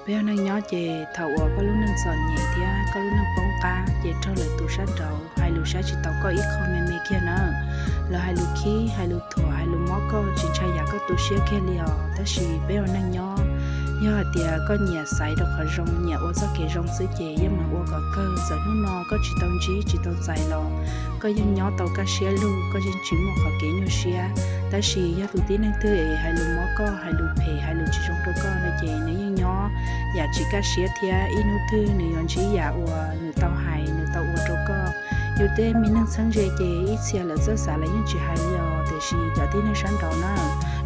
Peb ua neej nyob ces thaum uas koj lub neej txom nyem thiab koj lub neej poob qab ces raug lwm tus sab nraud hais lus saib tsis taus koj ib qho me me kiag na. Lawv hais lus khib, hais lus thuam, hais lus mob koj tsis ntshai yam koj tu siab kiag li os. Tab sis peb ua neej nyob, yog hais tias koj nyiam xaiv rau qhov zoo, nyiam ua txoj kev zoo xwb ces yeej meem ua kom kawg. Txawm hnub no koj tsis tau ntsib tsis tau txais los koj yeej nyob tau kaj siab lug, koj yeej tsis muaj qhov kev nyuaj siab. Tab sis yog tus tib neeg twg es hais lus mob koj, hais lus phem, hais lus tsis zoo rau koj no ces nws yeej nyob yam tsis kaj siab thiab ib hnub twg nws yuav ntsib yam uas nws tau hais nws tau ua rau koj. Yus tej me neeg txheeb ze ces ib txhia lawv txawj xav lawv yeej tsis hais li os, tiam sis cov tib neeg sab nraud na,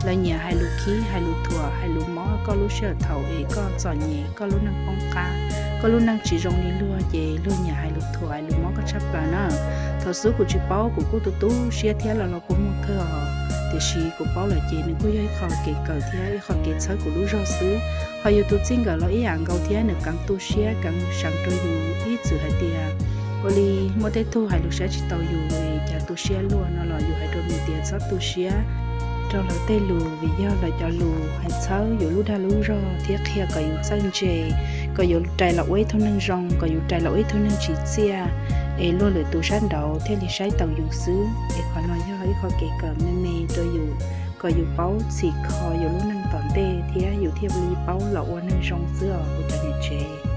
lawv nyiam hais lus khib, hais lus thuam, hais lus mob koj lub sij hawm thaum es koj txom nyem, koj lub neej poob qab, koj lub neej tsis zoo li luag ces luag nyiam hais lus thuam, hais lus mob koj tshaj plaws na. Thaum xub kuv tsis paub kuv kuj tu tu siab thiab los los kua muag kawg os, tiam sis kuv paub lawm ces nws kuj yog ib qho kev kawm thiab ib qho kev txhawb kuv lub zog xwb. Ho yus tus txij nkawm los ib yam nkaus thiab, nws keev tu siab keev seev rau yus ib txwm hais tias ua li muaj tej tug hais lus saib tsis taus yus, cas tu siab luaj no los yus hais rau nws tias txhob tu siab. Rau lawv tej lus, vim yog lawv cov lus hais txhawb yus lub dag lub zog thiab qhia kom yus txawj ntse, kom yus rais los ua ib tug neeg zoo, kom yus rais los ua ib tug neeg tsim txiaj, es luag lwm tus sab nraud thiaj li saib taus yus xwb. Es qhov no yog ib qho kev kawm me me rau yus, kom yus paub txhim kho yus lub neej tom ntej thiab yus thiaj li paub los ua neeg zoo xwb os kuv cov niam tsev.